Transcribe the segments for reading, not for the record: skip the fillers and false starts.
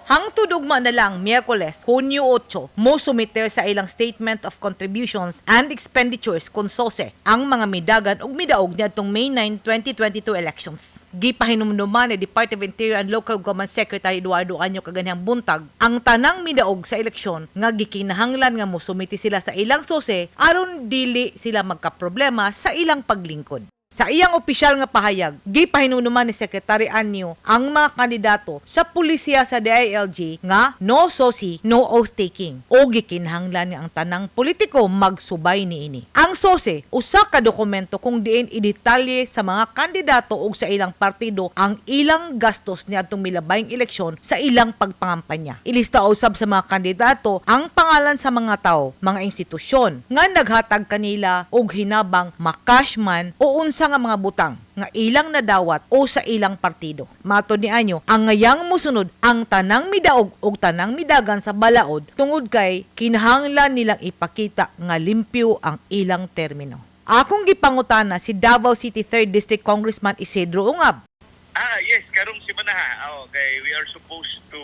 Hangtod ugma na lang, Miyerkules, Hunyo 8, mo sumiter sa ilang Statement of Contributions and Expenditures kon SOCE ang mga midagan ug midaog niadtong May 9, 2022 elections. Gipahinumduman ni Department of Interior and Local Government Secretary Eduardo Año kaganhang buntag ang tanang midaog sa eleksyon nga gikinahanglan nga mosumite sila sa ilang SOCE aron dili sila magkaproblema sa ilang paglingkod. Sa iyang opisyal nga pahayag, gipahinumduman ni Secretary Año ang mga kandidato sa pulisiya sa DILG nga no SOCE, no oath taking o gikinahanglan nga ang tanang politiko magsubay niini. Ang SOCE, usa ka dokumento kung diin idetalye sa mga kandidato ug sa ilang partido ang ilang gastos niadtong milabayng eleksyon sa ilang pagpangampanya. Ilista usab sa mga kandidato ang pangalan sa mga tao, mga institusyon nga naghatag kanila og hinabang, ma-cash man o unsa nga mga butang nga ilang nadawat o sa ilang partido. Matod ni Año, angayang musunod ang tanang midaog og tanang midagan sa balaod tungod kay kinahanglan nilang ipakita nga limpyo ang ilang termino. Akong gipangutana si Davao City 3rd District Congressman Isidro Ungab. Ah, yes, karong semana ha. Oh, okay, we are supposed to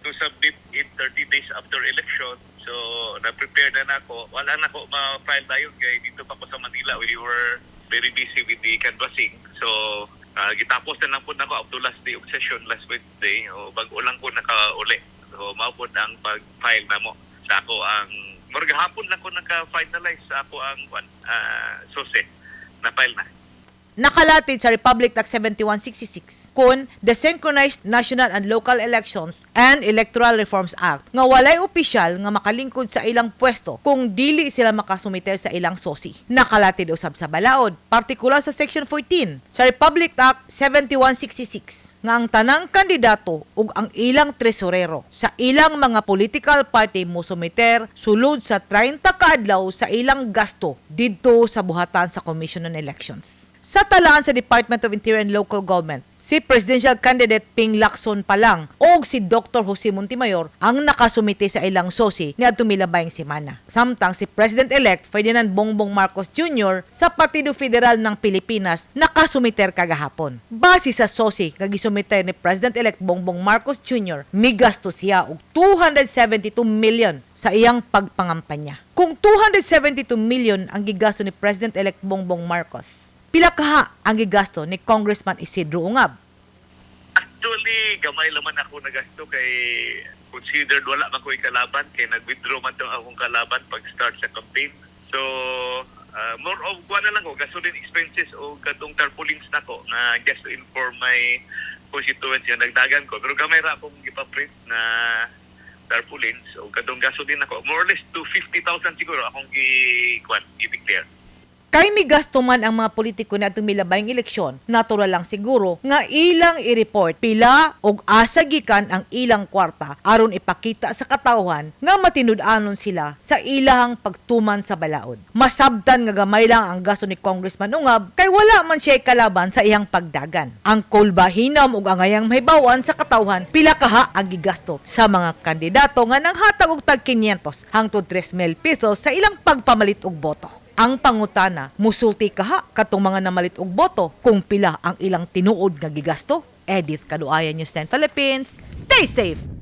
submit it 30 days after election. So, na-prepare na nako. Wala na ko ma-file dayon kay didto pa ko sa Manila. We were very busy with the canvassing. So, gitapos na lang po nako up to last day of session last Wednesday. O bag-o lang ko nakauli. So, mao pod ang pag-file namo sa ako ang murag hapon lang ko naka-finalize sa ako ang SOCE na file na. Nakalatid sa Republic Act 7166 kon the Synchronized National and Local Elections and Electoral Reforms Act nga walay opisyal nga makalingkod sa ilang pwesto kung dili sila makasumiter sa ilang SOCE. Nakalatid usab sa balaod, partikular sa Section 14 sa Republic Act 7166, nga ang tanang kandidato ug ang ilang tresorero sa ilang mga political party mo sumiter sulod sa 30 ka adlaw sa ilang gasto didto sa buhatan sa Commission on Elections. Sa talaan sa Department of Interior and Local Government, si presidential candidate Ping Lacson pa lang o si Dr. Jose Montemayor ang nakasumite sa ilang SOCE niadtong milabayng semana. Samtang si President-elect Ferdinand Bongbong Marcos Jr. sa Partido Federal ng Pilipinas nakasumiter kagahapon. Base sa SOCE nga gisumiter ni President-elect Bongbong Marcos Jr., migasto siya og 272 million sa iyang pagpangampanya. Kung 272 million ang gigasto ni President-elect Bongbong Marcos, pila kaha ang gigasto ni Congressman Isidro Ungab? Actually, gamay laman ako nagasto kay considered wala man ko'y kalaban kay nag-withdraw man tong akong kalaban pag-start sa campaign. So, more of kuha na lang ko, gasoline expenses o katong tarpaulins nako na just to inform my constituents nga nagdagan ko. Pero gamay ra akong gipa-print na tarpaulins o katong gasoline nako. More or less to 50,000 siguro akong gi-kuan, i-declare. Kay migasto man ang mga politiko niadtong milabayng eleksyon, natural lang siguro nga ilang i-report pila og asa gikan ang ilang kwarta aron ipakita sa katawhan nga matinud-anon sila sa ilahang pagtuman sa balaod. Masabtan nga gamay lang ang gasto ni Congressman Ungab kay wala man siya kalaban sa iyang pagdagan. Ang kulbahinam ug angayang mahibawan sa katawhan pila kaha ang gigasto sa mga kandidato nga nanghatag og tag 500 hangtod 3,000 pesos sa ilang pagpamalit og boto. Ang pangutana, musulti kaha katong mga namalit og boto kung pila ang ilang tinuod nga gigasto? Edith Kaduaya, News 10 Philippines. Stay safe!